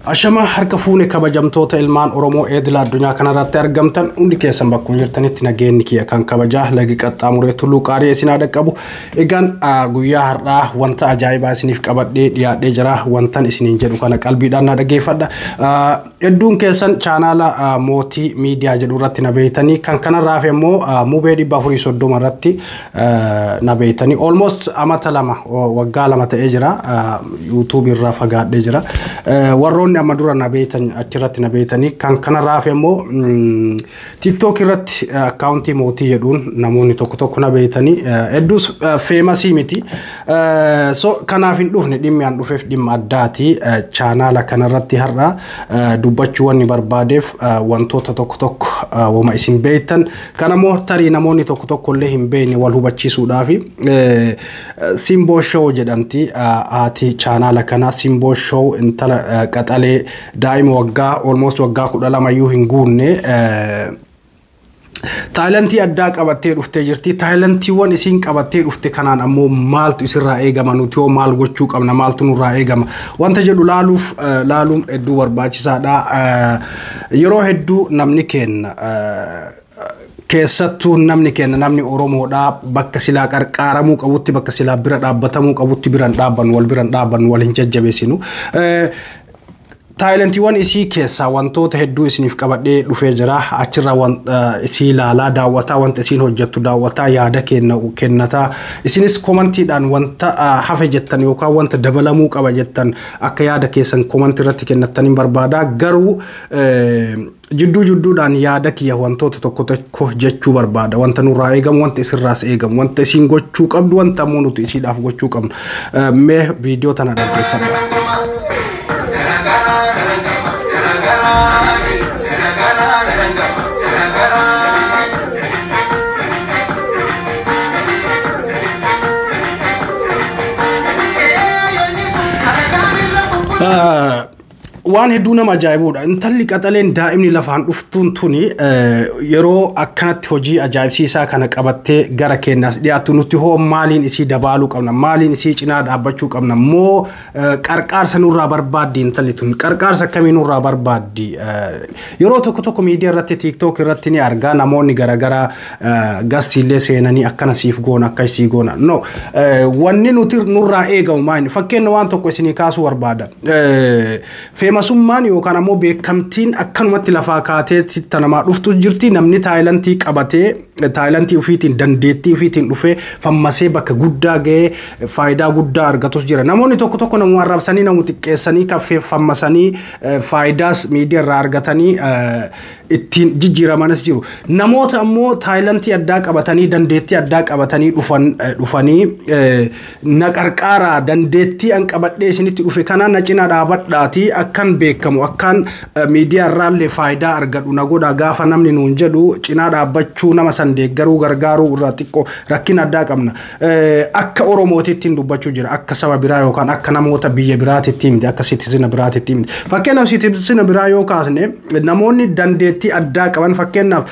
Ashama harka fuune kabajamtoota ilmaan Oromoo eedila addunyaa kanarratti argamtan hundi keessan bakkuma jirtanitti nageenyi kiyya kan kabajaa lagi qaxxaamuree tulluu qaarii isin haa dhaqqabu. Egaan guyyaa har'aa wanta ajaa'ibaa isiniif qabadhee dhiyaadhee jira. Wantan isiniin jedhu kana qalbiidhaan na dhaggeeffadha. Hedduun keessan chaanaala Mootii Miidiyaa jedhu irratti na beeytanii, kan kanarraa hafe immoo Mubee 430 irratti na beeytanii. Almost amata 2, waggaa 2 ta'ee jira. YouTube irraa fagaadhee jira. Warroonni amma dura na beeytan achirratti na beeytanii, kan kanarraa hafe immoo TikTok irratti akkaawuntii Mootii jedhuun namoonni tokko tokko na beeytanii, hedduus famous miti. So kanaaf hin dhufne, dhimmi an dhufeef dhimma addaati. Chaanaala kanarratti har'a dubbachuu wanni barbaadeef wantoota tokko tokko wama isin beeytan kan ammoo tarii namoonni tokko tokko illee hin beekne wal hubachiisuudhaafi. Simboo Show jedhamti haati chaanaala kanaa. Simboo Show intala qaxalee daa'ima waggaa almost waggaa 12 iyyuu hin guunne talentii addaa qabattee dhuftee jirti. Talentiiwwan isiin qabattee dhufte kanaan ammoo maaltu isirraa eegama, nuti hoo maal gochuu qabna, maaltu nurraa eegama wanta jedhu laaluuf laaluun hedduu barbaachisaadha. Yeroo hedduu namni keenya, keessattuu namni keenya, namni Oromoodhaa, bakka silaa qarqaaramuu qabutti, bakka silaa bira dhaabbatamuu qabutti biran dhaabbannu, wal biran dhaabbannu, wal hin jajjabeessinu. Talentiiwwan isii keessaa wantoota hedduu isiniif qabadhee dhufee jira. Achirra isii ilaalaa, daawwataa, wanta isiin hojjettu daawwataa, yaada kennataa. Isinis commentiidhaan wanta hafe jettan yookaan wanta dabalamuu qaba jettan akka yaada keessan commentii irratti kennattan hin barbaada. Garuu jidduu jidduudhaan yaada kiyya wantoota tokko tokko jechuu barbaada. Wanta nurraa eegamu, wanta isirraas eegamu, wanta isiin gochuu qabdu, wanta ammoo nuti isiidhaaf gochuu qabnu. Mee viidiyoo tana dhaggeeffadha. Waan hedduu nama ajaa'ibuudha. Intalli qaxaleen daa'imni lafaan dhuftuun tuni yeroo akkanatti hojii ajaa'ibsiisaa kana qabattee gara keenyaas dhiyaattu, nuti hoo maaliin isii dabaaluu qabna? Maaliin isii cinaa dhaabbachuu qabna? Moo qarqaarsa nurraa barbaaddi intalli tun? Qarqaarsa akkamii nurraa barbaaddi? Yeroo tokko tokko miidiyaa irratti, TikTok irratti ni argaa, namoonni garaagaraa gastiillee seenanii akkana siif goona, akka isii goona. No, wanni nuti nurraa eegamu maali? Fakkeenya waan tokko isinii kaasuu barbaada. Famousummaan yookaan ammoo beekamtiin akkanumatti lafaa kaatee namaa dhuftu jirti. Namni talentii qabatee, talentii ofiitiin, dandeettii ofiitiin dhufee famousee bakka guddaa ga'ee faayidaa guddaa argatus jira. Namoonni tokko tokko nama arrabsanii, nama xiqqeessanii, kaffee famousanii, faayidaas miidiyaa irraa argatanii ittiin jijjiiramanis jiru. Namoota ammoo talentii addaa qabatanii, dandeettii addaa qabatanii dhufanii, na qarqaaraa, dandeettii an qabadhee isinitti dhufe kanaan na cina dhaabadhaati, akkan beekamu, akkan miidiyaa irraallee faayidaa argadhu na godha gaafa namni nuun jedhu, cinaa dhaabbachuu, nama san deeggaruu, gargaaruu irraa xiqqoo rakkina addaa qabna. Akka Oromootitti dubbachuu jira, akka saba biraa yookaan akka namoota biyya biraatitti miti, akka citizen biraatitti miti. Fakkeenyaaf citizen biraa yoo kaasne, namoonni dandeettii addaa qaban, fakkeenyaaf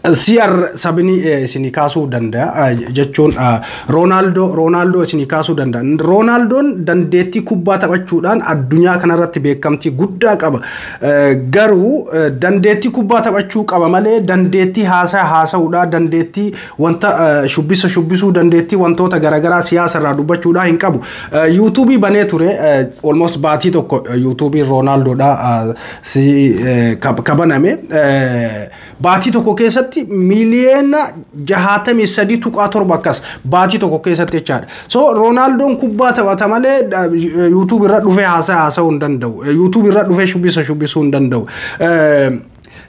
CR sabini isinii kaasuu danda'a, jechuun Roonaaldoo isinii kaasuu danda'a. Roonaaldoon dandeettii kubbaa taphachuudhaan addunyaa kanarratti beekamtii guddaa qaba. Garuu dandeettii kubbaa taphachuu qaba malee dandeettii haasaa haasa'uudhaa, dandeettii wanta shubbisa shubbisuu, dandeettii wantoota garaagaraa siyaasa irraa dubbachuudhaa hin qabu. YouTubeii banee ture, almost baatii 1 YouTubeiin Roonaaldoodhaa kabaname. Baatii 1 keessatti miiliyoona 63.7 akkas, baatii 1 keessatti jechaadha. So Roonaaldoon kubbaa taphata malee YouTube irra dhufee haasaa haasa'uu hin danda'u. YouTube irra dhufee shubbisa shubbisuu hin danda'u.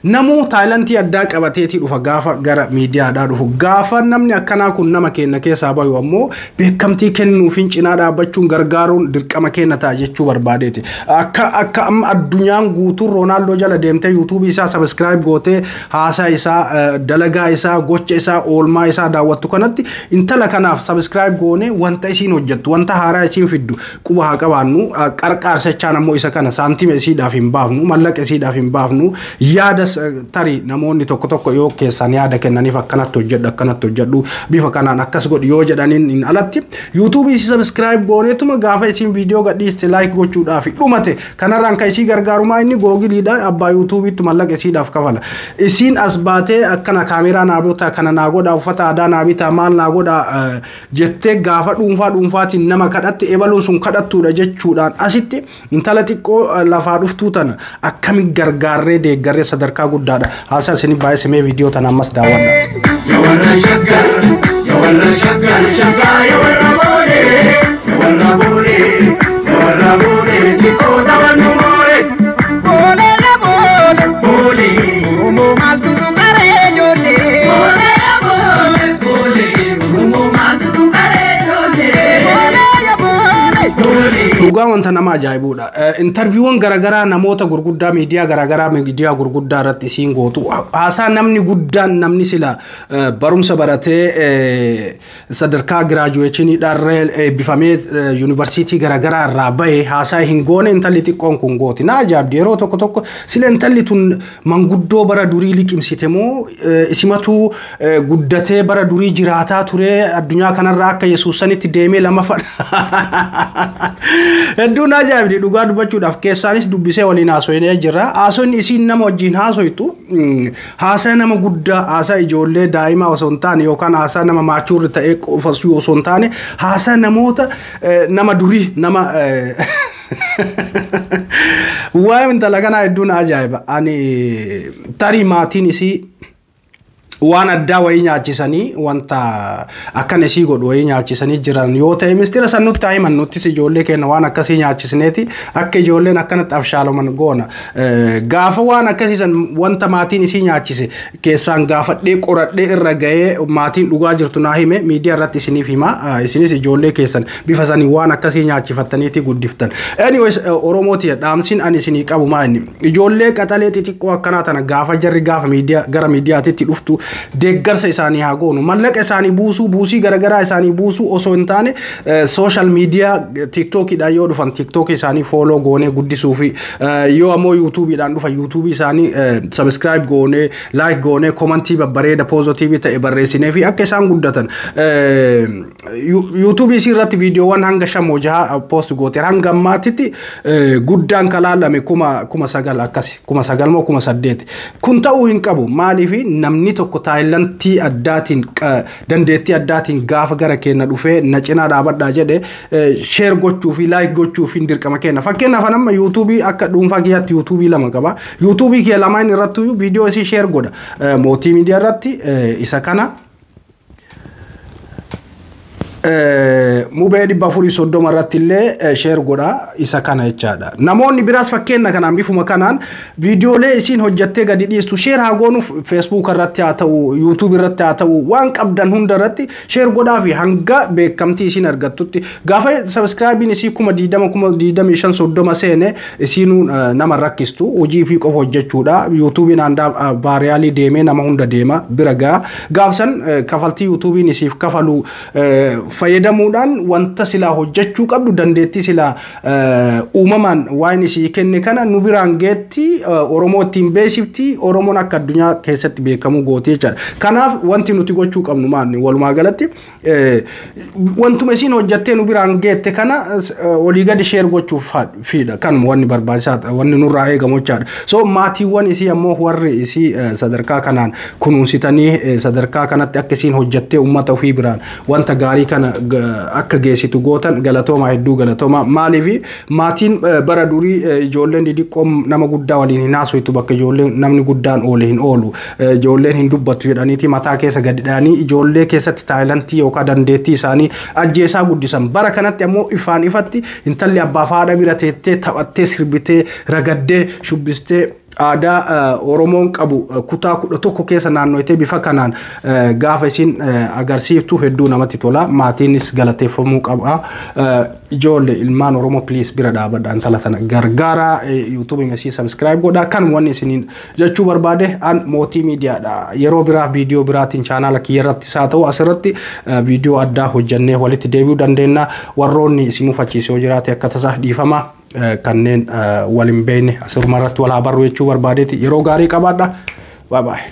Namuu talentii addaa qabateetii dhufa gaafa gara miidiyaadhaa dhufu. Gaafa namni akkanaa kun nama keenya keessaa bayu ammoo beekamtii kennuufiin, cinaa dhaabbachuun, gargaaruun dirqama keenya ta'a jechuu barbaadeeti. Akka amma addunyaan guutuun Roonaaldoo jala deemtee YouTubeii isaa subscribe gootee, haasaa isaa, dalagaa isaa, gocha isaa, oolmaa isaa daawwattu kanatti, intala kanaaf subscribe goonee wanta isiin hojjettu, wanta haaraa isiin fiddu quba haa qabaannu. Qarqaarsachaan ammoo isa kana saantima isiidhaaf hin baafnu, mallaqa isiidhaaf hin baafnu, yaada Ammas tarii namoonni tokko tokko yoo keessaan yaada kennaniif, akkanatti hojjedhu, akkanatti hojjedhu, bifa kanaan akkas godhu yoo jedhaniin hin alatti, yuutuubii isii subscribe gooneetuma gaafa isiin viidiyoo gadhiiste like gochuudhaaf dhumate. Kanarraan kan isii gargaarumaa inni googiliidha, abbaa yuutuubiitti mallaqa isiidhaaf kafala. Isiin as baatee akkana kaameraa naa bitaa, kana naa godhaa, uffata aadaa naa bitaa, maal naa godhaa jettee gaafa dhuunfaa dhuunfaatiin nama kadhatte, ebaluun sun kadhattuudha jechuudhaan, asitti intala xiqqoo lafaa dhuftuu tana akkami gargaarree deeggarree sadarkaa guddaadha. Haasaa isin baay'ee simee viidiyoo tana ammas daawwadha. Yawarra Shaggar, yawarra Shaggar, Shaggaa yawarra Boolee, yawarra Boolee, yawarra Boolee, xiqqoo taphannu mooree. Boolee boolee. Boolee. Oromoo maaltu tuqaree ijoollee? Boolee boolee, boolee, Oromoo maaltu tuqaree ijoollee? Boolee boolee. Boolee. Dhugaa wanta nama ajaa'ibudha. Intarviiwwan garaagaraa namoota gurguddaa, miidiyaa garaagaraa, miidiyaa gurguddaa irratti isiin gootu. Haasaa namni guddaan, namni sila barumsa baratee sadarkaa giraajuweeshiniidhaan eebbifamee yuunivarsiitii garaagaraa irraa bahe haasaa hin goone intalli xiqqoon kun gooti. Na ajaa'ibdi yeroo tokko tokko, sila intalli tun manguddoo bara durii liqimsite moo isimatu guddatee bara durii jiraataa ture, addunyaa kanarraa akka Yesuus sanitti deemee lama fadha. Hedduun ajaa'ibdi dhugaa dubbachuudhaaf. Keessaanis dubbisee waliin haasofnee jirra. Haasofni isiin nama wajjin haasoytu haasaa nama guddaa, haasaa ijoollee daa'imaa osoo hin taane, yookaan haasaa nama mature ta'ee qofa osoo hin taane, haasaa namoota nama durii nama. Waa'ee intala kanaa hedduun ajaa'iba. Ani tarii maatiin isii waan addaa wayii nyaachisanii, wanta akkana isii godhu wayii nyaachisanii jiran yoo ta'e, mistira san nutti haa himan. Nuttis ijoollee keenya waan akkasii nyaachisneeti akka ijoolleen akkanatti abshaaloman goona. Gaafa waan akkasii san, wanta maatiin isii nyaachise keessaan gaafadhee qoradhee irra ga'ee, maatiin dhugaa jirtu naa hime, miidiyaa irratti isiniif hima. Isinis ijoollee keessan bifa sanii waan akkasii nyaachifattaniiti guddiftan. Anyways, Oromooti, dhaamsin ani isinii qabu maa inni ijoollee qaxalee xixiqqoo akkanaa tana gaafa jarri gaafa miidiyaa gara miidiyaatitti dhuftu deeggarsa isaanii haa goonu. Mallaqa isaanii buusuu, buusii garaagaraa isaanii buusuu osoo hin taane, social media tiiktookiidhaan yoo dhufan tiiktookii isaanii follow goonee guddisuu fi yoo ammoo yuutuubiidhaan dhufan yuutuubii isaanii subscribe goonee, like goonee, komantii babbareeda positive ta'e barreessinee fi akka isaan guddatan. Yuutuubii isii irratti viidiyoowwan hanga 5 6 post gooteera. Hanga ammaatitti guddaan kalaalame 9,000 akkasi, 9,000 moo 8,000. Kun ta'uu hin qabu. Maaliif? Namni tokko taayilantii addaatiin, dandeettii addaatiin gaafa gara keenya dhufee na cinaa dhaabadhaa jedhe, share gochuu fi like gochuu fi dirqama keenya. Fakkeenyaaf amma yuutuubii akka dhuunfaa kiyyaatti yuutuubii lama qaba. Yuutuubii kiyya lamaan irratti viidiyoo isii share godha. Mootii Miidiyaa irratti isa kana, Mubee 430 irratti illee share godha isa kana jechaadha. Namoonni biraas fakkeenya kanaan bifuma kanaan viidiyoolee isiin hojjattee gadi dhiistu share haa goonuuf. Feesbuuk irratti haa ta'u, yuutuub irratti haa ta'u, waan qabdan hunda irratti share godhaa fi hanga beekamtii isiin argattutti, gaafa sabiskiraabiin isii 20,000, 25,000, 30 seene, isiinuu nama rakkistu, hojii fi qofa hojjechuudha. Yuutuubiin handaa viral deemee nama hunda deema bira ga'a. Gaafsan kafaltii yuutuubiin isiif kafalu fayyadamuudhaan wanta silaa hojjechuu qabdu, dandeettii silaa uumamaan waan isii kenne kana nu biraan geetti, Oromoo ittiin beeksifti, Oromoon akka addunyaa keessatti beekamu gooti jechaadha. Kanaaf wanti nuti gochuu qabnu maali? Walumaa galatti wantuma isiin hojjattee nu biraan geette kana olii gadi share gochuuf fiidha kan wanni barbaachisaa, wanni nurraa eegamu jechaadha. So maatiiwwan isii ammoo warri isii sadarkaa kanaan kunuunsitanii sadarkaa kanatti akka isiin hojjattee uummata ofii biraan wanta gaarii kana akka geessitu gootan, galatooma, hedduu galatooma. Maaliif? Maatiin bara durii ijoolleen xixiqqoon nama guddaa waliin hin haasoftu, bakka ijoolleen namni guddaan oole hin oolu, ijoolleen hin dubbattu jedhaniiti mataa keessa gadi dhahanii ijoollee keessatti taayilantii yookaan dandeettii isaanii ajjeesaa guddisan. Bara kanatti ammoo ifaan ifatti intalli abbaa fi haadha bira teettee taphattee, sirbitee, ragaddee, shubbistee, aadaa Oromoon qabu kutaa 11 keessa naannoitee bifa kanaan gaafa isin agarsiiftu hedduu namatti tola. Maatiinis galateeffamuu qaba. Ijoollee ilmaan Oromoo, please bira dhaabadha, intala tana gargaara, yuutuubii mesii subscribe godha. Kan wanni isiniin jechuu barbaade, an Mootii Miidiyaadha. Yeroo biraa viidiyoo biraatiin chaanaala kiyya irratti haa ta'u asirratti viidiyoo addaa hojjannee walitti deebi'uu dandeenya. Warroonni isin mufachiise yoo jiraate akka tasaa dhiifama. Kanneen wal hin beekne asirratti wal haa barru jechuu barbaadeeti. Yeroo gaarii qabaadha. Bye bye.